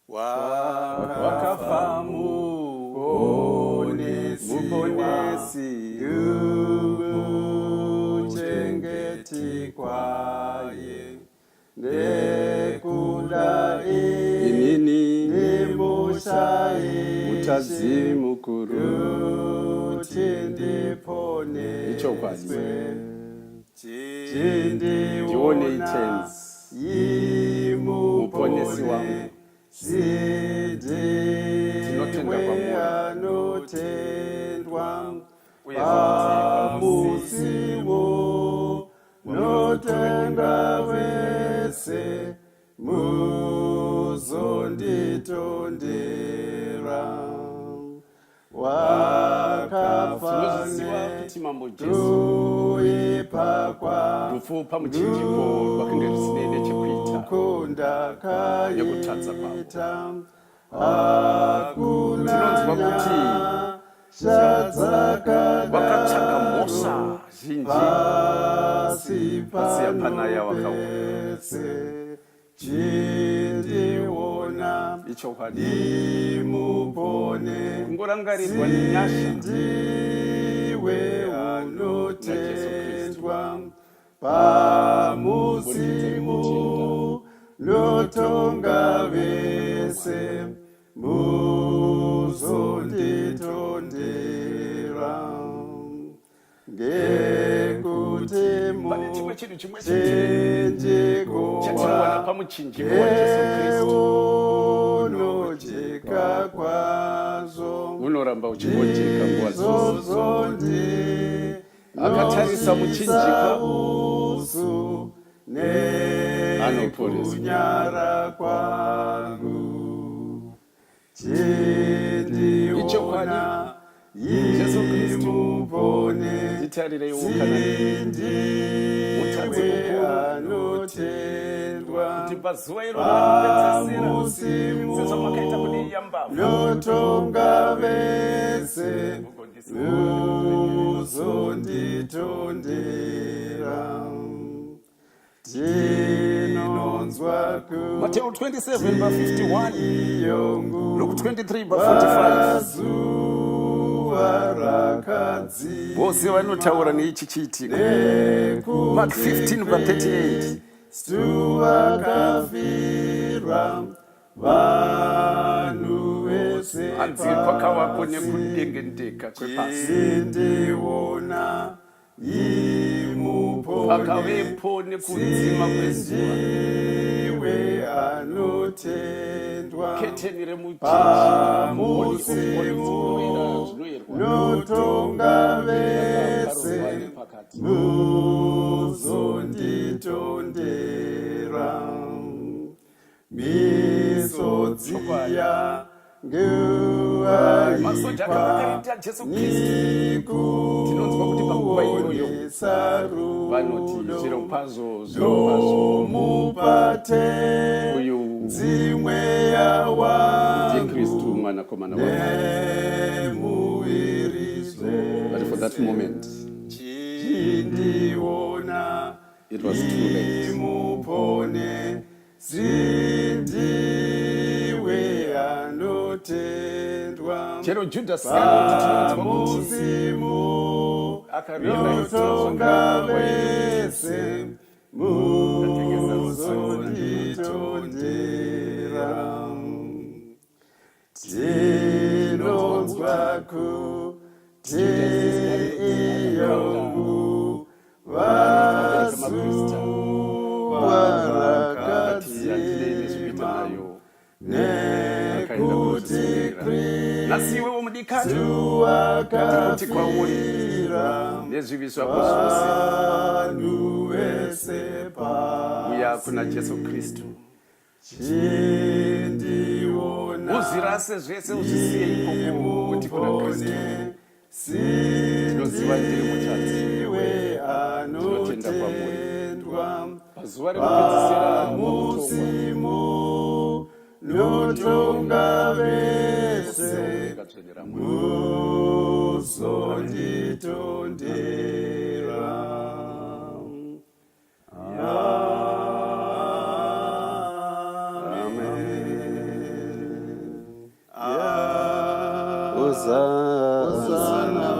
Wakafa muponesi, muchengeti kwaye nekuda inini ndimushaishi mutadzi mukuru. Kuti ndiponeswe. Ichokwadi. Ndionei Tenzi, Muponesi wangu. Tinotenda kwamuri. Uye Pamusiwo notenda vese muzonditondera. Tinozviziva kuti Mambo Jesu rufu pamuchinjiko rwakange rusinei nechekuita nekutadza kwavo. Tinonzwa kuti vakatsvaga mhosva zhinji asi hapana yavakaona. Chindiona Ichokwadi. Ndimupone. Kungorangarirwa nenyasha Ndiwe naJesu Kristu. anotendwa pamusimu notonga vese muzonditondera. Ngekuti Pane chimwe chinhu chimwe chete chatinowana pamuchinjiko waJesu Kristu. Unojeka kwazvo. Unoramba uchingojeka nguva dzose. Akatarisa muchinjikwa anoporeswa. Nekunyara kwangu. Ichokwadi, Jesu Kristu, nditarireiwo kana mutadzi mukuru, kuti pazuva iro rakupedzisira, sezvamakaita kune iya mbavha, notonga vese muzonditondera. Tinonzwa Mateo 27 pa 51, Luke 23 pa 45, zuva rakadzima vose vanotaura neichi chiitiko. Mark 15 pa 38. Kristu akafira vanhu vese. Hanzi kwakavako nekudengendeka kwepasi. Chindiona. Pakavepo nekudzima kwezuva. Ndiwe anotendwa. Keteni Pamusimu notonga vese muzonditondera. Misodzi yangu Masoja akavakarindira Jesu Kristu. Tinonzwa kuti panguva iyoyo vanoti, zvirokwazvo, zvirokwazvo, mupate uyu dzimweya ndiKristu, mwanakomana waMwari. Nemuviri. But for that moment Chindiona it was too late. Mupone sindiwe anotendwa. Chero Judhasi anoti, tinonzwa kuti Pamusimu akarealize notonga vese muzonditondera. Tinonzwa kuti iyo nguva zuva rakadzima nekuti Nhasi iwewo mudikani, Kristu ndinoti kwauri akafira nezvivi zvako zvose, vanhu vese uya kuna pasi. Jesu Kristu. Chindiona Uzvirase zvese, uzvisiye ikoko, kuti kuna Kristu, "Ndinoziva ndiri mutadzi. Sindiwe Ndinotenda kwamuri. anotendwa Pazuva rekupedzisira pakutongwa, pamusimu notonga vese denga dzvene raMwari." Muzonditondera. Amen. Hosana.